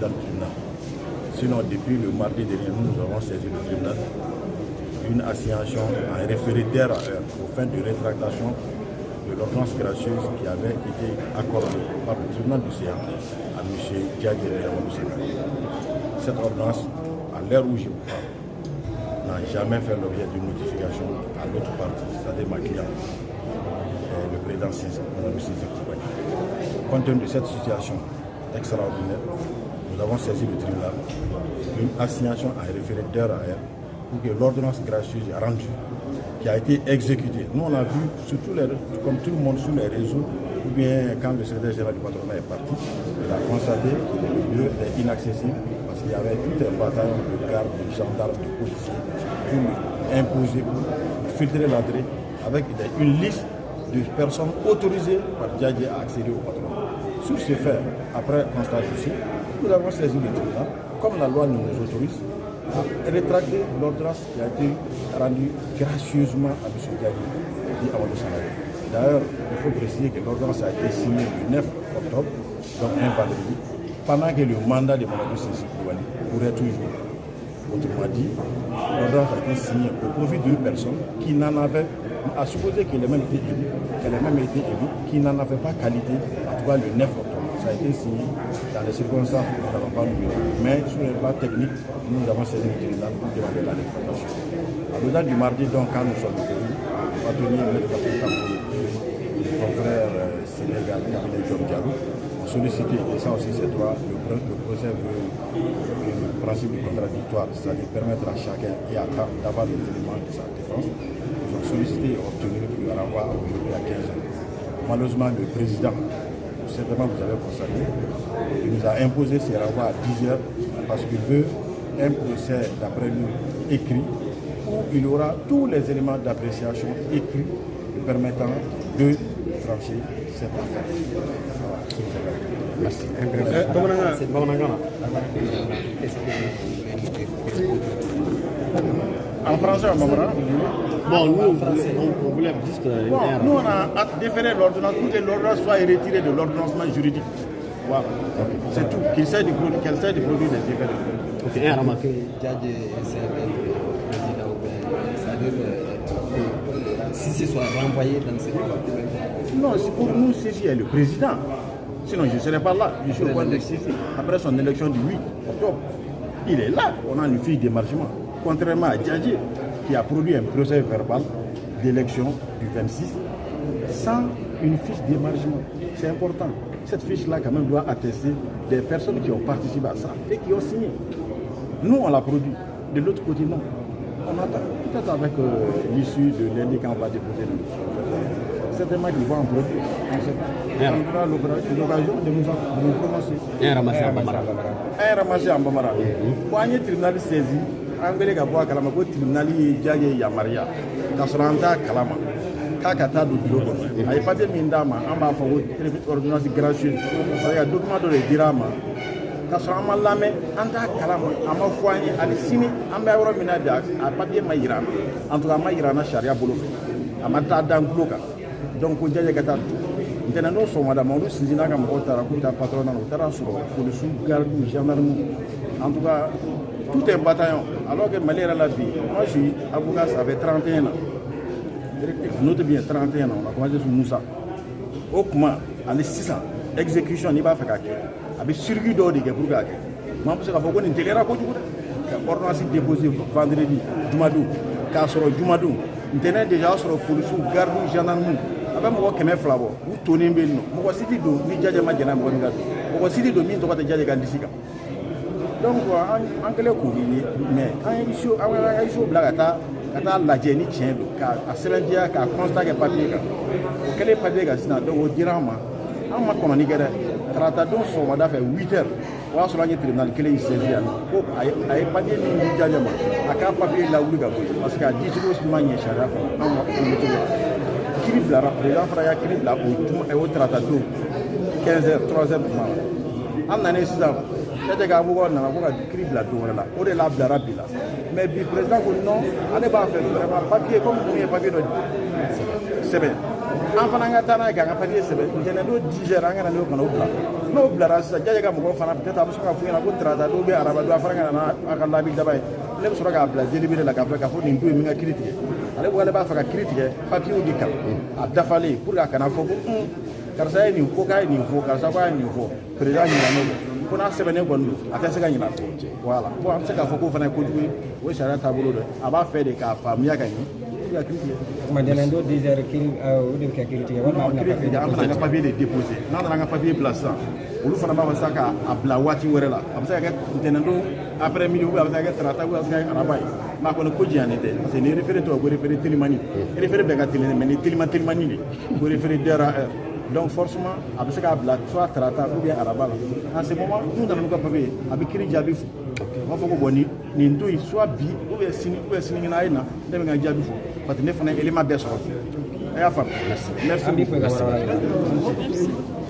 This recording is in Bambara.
président du tribunal. Sinon, depuis le mardi dernier, nous, nous avons saisi le tribunal une assignation en référé d'heure à heure aux fins de rétractation de l'ordonnance gracieuse qui avait été accordée par le tribunal du CA à M. Diadje Amadou Sangaré. Cette ordonnance, à l'heure où je vous parle, n'a jamais fait l'objet d'une notification à l'autre partie, c'est-à-dire ma cliente, le président Mamadou Sisi Coulibaly. Compte tenu de cette situation extraordinaire, nous avons saisi le tribunal une assignation à référé d'heure à heure pour que l'ordonnance gracieuse rendue, qui a été exécutée. Nous, on a vu, surtout comme tout le monde sur les réseaux, ou bien quand le secrétaire général du patronat est parti, il a constaté que le bureau était inaccessible parce qu'il y avait tout un bataillon de gardes, de gendarmes, de policiers pour imposer, pour filtrer l'entrée avec une liste de personnes autorisées par Diadje à accéder au patronat. Sur ce fait, après constat d'huissier, nous avons saisi le tribunal, comme la loi nous autorise, à rétracter l'ordonnance qui a été rendue gracieusement à M. Diadje dit Amadou Sangaré. D'ailleurs, il faut préciser que l'ordonnance a été signée le 9 octobre, donc un vendredi, pendant que le mandat de Mamadou Sissi Koulibaly courait toujours. Autrement dit, l'ordonnance a été signée au profit d'une personne qui n'en avait, à supposer qu'elle ait même été élue, qu'elle ait même été élue, qui n'en avait pas qualité, en tout cas le 9 octobre. Ça a été signé dans des circonstances que nous n'avons pas numérées. Mais sur le plan technique, nous avons saisi le tribunal pour demander la rétractation. À l'au-delà du mardi, donc, quand nous sommes venus, le bâtonnier Maître Kato, le confrère Sénégal, cabinet Diop Diallo, ont sollicité, et ça aussi c'est droit, le procès veut le principe du contradictoire, c'est-à-dire permettre à chacun et à temps d'avoir les éléments de sa défense. Ils ont sollicité et obtenu le renvoi aujourd'hui à 15 h. Malheureusement, le président, certainement vous avez constaté, il nous a imposé ces renvois à 10 h parce qu'il veut un procès, d'après lui, écrit, où il aura tous les éléments d'appréciation écrits lui permettant de trancher cette affaire. Voilà, s'il vous plaît. Merci. Bamanankan na. Qu'est-ce que vous voulez nous dire? En français, en bambara? Bon, nous, on voulait juste une Bon, aire. Nous, on a déféré l'ordonnance pour que l'ordonnance soit retirée de l'ordonnancement juridique. Voilà. C'est tout. Qu'elle cesse de produire des effets de Ok, un ramassé. Que Diadje essaie d'être président, ou bien, c'est-à-dire que si ce soit renvoyé dans cette Non, c'est pour nous, Sissi est le président. Sinon, je ne serais pas là. Je suis au Après point de l'élection. Sissi. Après son élection du 8 octobre, il est là. On a une fiche d'émargement. Contrairement à Diadje, qui a produit un procès verbal d'élection du 26 sans une fiche d'émargement. C'est important. Cette fiche-là, quand même, doit attester des personnes qui ont participé à ça et qui ont signé. Nous, on l'a produit. De l'autre côté, non. On attend. Peut-être avec l'issue de lundi, quand on va déposer le procès, certainement qu'ils vont en produire. On ne sait pas. On aura l'occasion de nous prononcer. Un ramassé en bambara. Un ramassé en bambara. Ko an ye tribunal saisi, an kɛlen ka bɔ a kalama ko tribunal ye Diadje yamaruya k'a sɔrɔ an t'a kalama k'a ka taa don bureau kɔnɔ. A ye papier min d'a ma, an b'a fɔ ko ordonnance gracieuse, parce que document dɔ de dira a ma k'a sɔrɔ an ma lamɛn, an t'a kalama, a ma fɔ an ye. Hali sini an bɛ yɔrɔ min na bi, a papier ma yira an na, en tout cas a ma yira an na sariya bolo fɛ, a ma taa da n tulo kan. Donc ko Diadje ka taa ntɛnɛn don sɔgɔmada ma, olu sinsin n'a ka mɔgɔw taara k'u bɛ taa patron na, u taara sɔrɔ polisiw, gardiw, gendarmes, en tout cas tout un bataillon, alors que Mali yɛrɛ la bi, moi je suis avocat, ça fait 31 ans, note bien, 31 ans, on a commencé sur Moussa. O kuma ani sisan, exécution, n'i b'a fɛ k'a kɛ, a bɛ circuit dɔw de kɛ pour k'a kɛ. Maa bɛ se k'a fɔ ko nin teliyara kojugu dɛ, ka ordonnance déposé vendredi, jumadon, k'a sɔrɔ jumadon, ntɛnɛn déjà y'a sɔrɔ polisiw, gardiw, gendarmes, a bɛ mɔgɔ 200 bɔ, u tonnen bɛ yen nɔ. Mɔgɔ si tɛ don ni Diadje ma jɛn n'a mɔgɔ min ka don, mɔgɔ si tɛ don min tɔgɔ tɛ Diadje ka liste kan. Donc an kɛlen k'o ye, mais an ye huissier, an ka huissier bila ka taa lajɛ ni tiɲɛ don, k'a sɛbɛntiya, k'a constat kɛ papier kan. O kɛlen papier kan sisan, donc o dira an ma. An ma kɔnɔni kɛ dɛ. Tarata don sɔgɔmada fɛ, 8 heures, o y'a sɔrɔ an ye tribunal kelen in saisi yan ko a ye papier min di Diadje ma, a k'a papier lawuli ka bɔ yen, parce que a dicogo ma ɲɛ sariya kɔnɔ. An ma o cogo kiri bilara, président fana y'a kiri bila o juma, o tarata don 15 heures, 3 heures tuma la. An nanen sisan, Diadje ka avocat nana ko ka kiri bila don wɛrɛ la. O de la a bilara bi la. Mais bi, président ko non, ale b'a fɛ vraiment papier, comme kun ye papier dɔ sɛbɛn, an fana ka taa n'a ye k'an ka papier sɛbɛn. Ntɛnɛn don 10 heures, an ka na n'o ka n'o bila. N'o bilara sisan, Jaja ka mɔgɔw fana, peut-être a bɛ sɔrɔ ka f'u ɲɛna ko tarata don bɛ araba don, a fana ka na n'a ka laabi daba ye. Ne bɛ sɔrɔ k'a bila délibéré la, k'a bila k'a fɔ nin don ye min ka kiiri tigɛ. Ale ko k'ale b'a fɛ ka kiiri tigɛ papiyew de kan a dafalen, pour que a kana fɔ ko karisa ye nin ko, k'a ye nin fɔ, karisa ko a ye nin fɔ, président ɲinɛn'o kɔ. Ko n'a sɛbɛnnen kɔni don, a tɛ se ka ɲinɛ a kɔ. Voilà. Bon, an bɛ se k'a fɔ k'o fana ye kojugu ye. O ye sariya taabolo dɔ ye. A b'a fɛ de k'a faamuya ka ɲɛ pour que ka kiiri tigɛ. Kuma ntɛnɛn don 10 heures, kiiri o de bɛ kɛ kiiri tigɛ walima a bɛna kiiri papier tigɛ, an bɛna an ka papier de déposer. N'an nana an ka papier bila sisan, olu fana b'a fɔ sisan k'a bila waati wɛrɛ la. A bɛ se ka kɛ ntɛnɛn don après midi, ou bien a bɛ se ka kɛ tarata, ou bien a bɛ se ka kɛ araba ye. Mais a kɔni ko janyalen tɛ, parce que ni référé tɔgɔ ko référé telimani, référé bɛɛ ka teli, mais ni telima telimani de ko référé d'heure à heure. Donc forcément a bɛ se k'a bila soit tarata ou bien araba la. En ce moment, n'u nana n'u ka papier ye, a bɛ kiiri jaabi fɔ. U b'a fɔ ko bon, nin don in, soit bi ou bien sini ou bien sinikɛnɛ, a ye na, ne bɛ n ka jaabi fɔ, parce que ne fana ye élément bɛɛ sɔrɔ. A y'a faamu? Merci. An b'i fo i ka walawalali la.